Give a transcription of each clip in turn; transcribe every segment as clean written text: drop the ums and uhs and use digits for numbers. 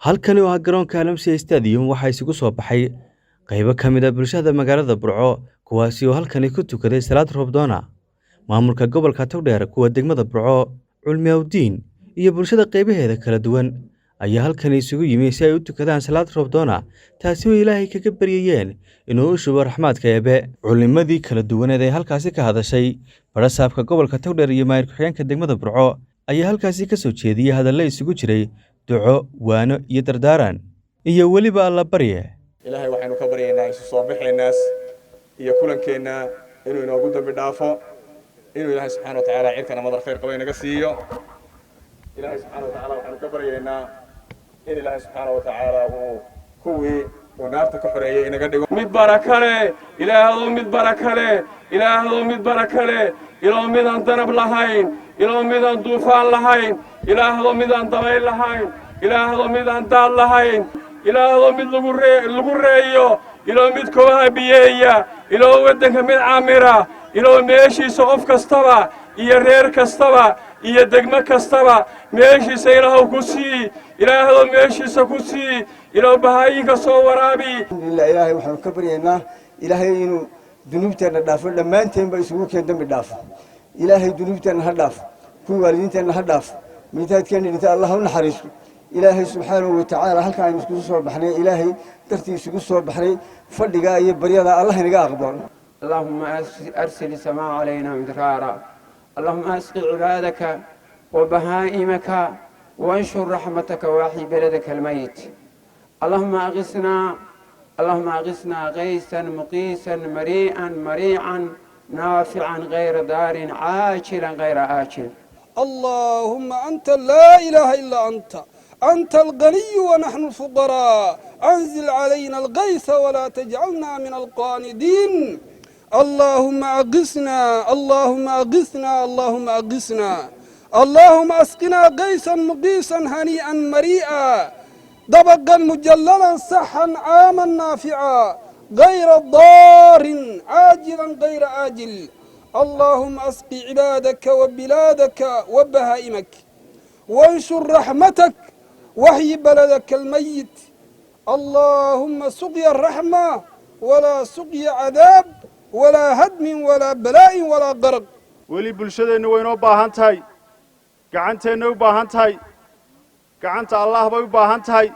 Halkani oo ah garoonka Alamsia Stadium waxaa isugu soo baxay qaybo ka mid ah bulshada magaalada Burco, kuwaasi oo halkani ku tukaday salaad roobdoona. Maamulka gobolka Togdheer, kuwa degmada Burco, Culmiawdiin iyo bulshada qaybaheeda kala duwan ayaa halkani isugu yimi si ay u tukadaan salaad roobdoona, taasi oo Ilaahay kaga baryayeen inuu u shubo raxmaadka Eebe. Culimadii kala duwaneed ee halkaasi ka hadashay, barasaabka gobolka Togdheer iyo maayir ku-xigeenka degmada Burco ayaa halkaasi ka soo jeediyey hadallo isugu jiray duco, waano iyo dardaaran iyo weliba allabarye. Ilaahay waxaynu ka baryaynaa isu soo baxeennaas iyo kulankeenna inuu inoogu dambi dhaafo, inuu Ilaahay subxana wa tacaala cirkana madar khayr qaba inaga siiyo. Ilaahay subxaana wa tacala waxaynu ka baryaynaa in Ilaahay subxaana wa tacaala uu kuwii uu naarta ka xoreeyey inaga dhigo. Mid barakale Ilaahdow, mid barakale Ilaahdow, mid barakale Ilow, midaan danab lahayn Ilow, midaan duufaan lahayn Ilaahdow, midaan dabayl lahayn Ilaahdow, midaan daad lahayn Ilaahdow, mid lagu reeyo Ilow, mid kobaha biyeeya Ilow, waddanka mid camira Ilow, meeshiisa qof kastaba iyo reer kastaba iyo degmo kastaba meeshiisa Ilaahow ku sii, Ilaahdow meeshiisa ku sii Ilow, bahaayinka soo waraabi. Alxamdulilah, Ilaahay waxaanu ka baryaynaa Ilaahay inuu dunuubteenna dhaafo, dhammaanteenba isugu keen dembi dhaafo. Ilaahay dunuubteenna ha dhaafo, kuwii waalidiinteenna ha dhaafo, miitaadkeenna dhinta Allah u naxariisto. Ilaahay subxaanahu watacaala halka aynu iskugu soo baxnay, Ilaahay dartii isugu soo baxnay, fadhigaa iyo baryadaa Allah inaga aqbalo. اللهم أرسل السماء علينا مدرارا، اللهم أسق عبادك وبهائمك وانشر رحمتك واحي بلدك الميت. اللهم أغثنا، اللهم أغثنا غيثا مقيسا مريئا مريعا نافعا غير ضار عاجلا غير آجل. اللهم أنت لا إله إلا أنت، أنت الغني ونحن الفقراء، أنزل علينا الغيث ولا تجعلنا من القانطين. اللهم أغثنا، اللهم أغثنا، اللهم أغثنا، اللهم أسقنا غيثا مقيسا هنيئا مريئا دبقا مجللا صحا عاما نافعا غير ضار عاجلا غير آجل. اللهم أسق عبادك وبلادك وبهائمك وانشر رحمتك واحي بلدك الميت. اللهم سقيا الرحمة ولا سقيا عذاب ولا هدم ولا بلاء ولا غرق. Weli bulshadeennu way inoo baahan tahay, gacanteennay u baahan tahay, gacanta Allah bay u baahan tahay.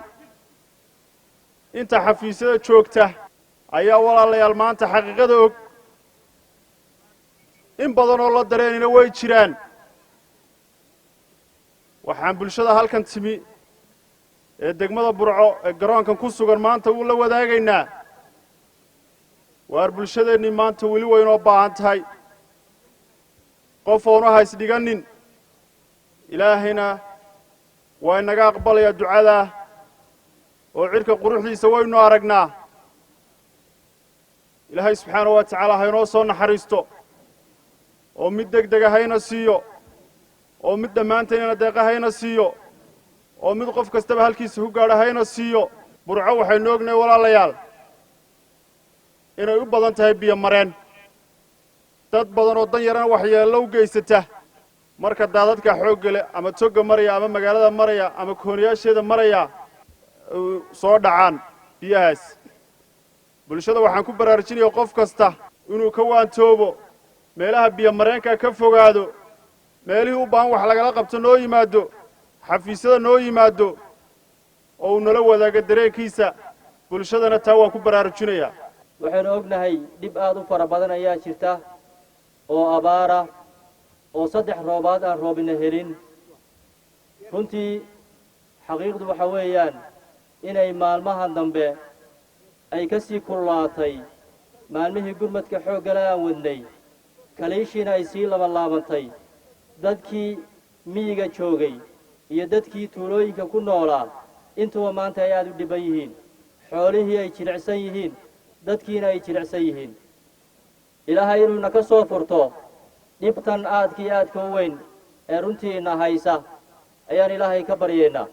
Inta xafiisyada joogta ayaa, walaalayaal, maanta xaqiiqada og. In badan oo la dareenina way jiraan. Waxaan bulshada halkan timi ee degmada Burco ee garoonkan ku sugan maanta wuu la wadaagaynaa: waar bulshadeennii maanta weli way inoo baahan tahay. Qof oonu haysdhiganin, Ilaahayna waa inaga aqbalayaa ducadaa oo cirka quruxdiisa waynu aragnaa. Ilaahay subxaanahu wa tacaala ha inoo soo naxariisto oo mid deg dega hayna siiyo, oo mid dhammaantaynana deeqa hayna siiyo, oo mid qof kastaba halkiisa ku gaadho hayna siiyo. Burco waxaynu ognahay, walaalayaal, inay u badan tahay biyo mareen, dad badan oo dan yarana waxyeello u geysata marka daadadka xoogga leh ama toga maraya ama magaalada maraya ama kooniyaasheeda maraya soo dhacaan biyahaas. Bulshada waxaan ku baraarujinaya qof kasta inuu ka waantoobo meelaha biyo mareenka, ka fogaado. Meelihii u baahan wax lagala qabto noo yimaado, xafiisyada noo yimaado oo uu nala wadaago dareenkiisa. Bulshadana taa waan ku baraarujinayaa. Waxaynu ognahay dhib aad u fara badan ayaa jirta oo abaara oo 3 roobaad aan roobina helin. Runtii xaqiiqdu waxa weeyaan inay maalmahan dambe ay ka sii kululaatay maalmihii gurmadka xooggala aan wadnay, kaliishiina ay sii labalaabantay. Dadkii miyiga joogay iyo dadkii tuulooyinka ku noolaa intuba maanta ay aada u dhibban yihiin, xoolihii ay jilicsan yihiin, dadkiina ay jilicsan yihiin. Ilaahay inuuna ka soo furto dhibtan aadkii aadka u weyn ee runtii ina haysa ayaan Ilaahay ka baryaynaa.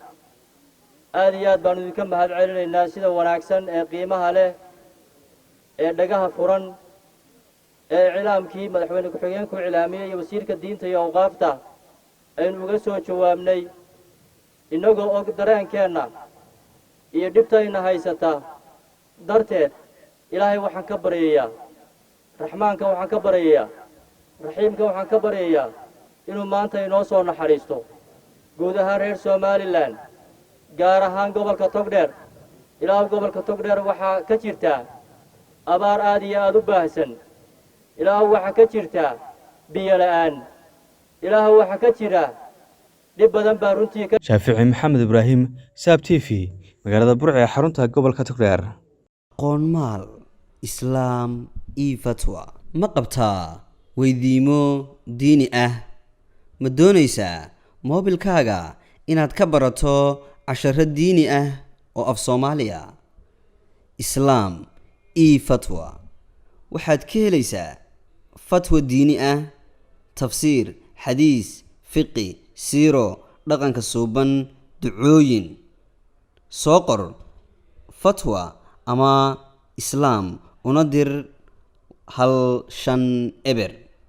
Aad iyo aad baanu idinka mahad celinaynaa sida wanaagsan ee qiimaha leh ee dhagaha furan ee iclaamkii madaxweyne ku-xigeenku iclaamiyey iyo wasiirka diinta iyo awqaafta aynu uga soo jawaabnay, innagoo og dareenkeenna. Iyo dhibtayna haysata darteed, Ilaahay waxaan ka baryayaa, Raxmaanka waxaan ka baryayaa, Raxiimka waxaan ka baryayaa inuu maanta inoo soo naxariisto guud ahaan reer Somalilan, gaar ahaan gobolka Togdheer. Ilaahu, gobolka Togdheer waxaa ka jirtaa abaar aad iyo aada u baahsan. Ilaahu, waxaa ka jirtaa biyo la'aan. Ilaahu, waxaa ka jira dhib badan baa runtii ka Shaafici Maxamed Ibraahim, Saab TV, magaalada Burco ee xarunta gobolka Togdheer. Qoonmaal Islaam io fatwa ma qabtaa weydiimo diini ah? Ma doonaysaa moobilkaaga inaad ka barato casharo diini ah oo af Soomaaliya? Islaam io Fatwa waxaad ka helaysaa fatwa diini ah, tafsiir, xadiis, fiqi, siiro, dhaqanka suuban, ducooyin. Soo qor "fatwa" ama "islaam" una dir 150.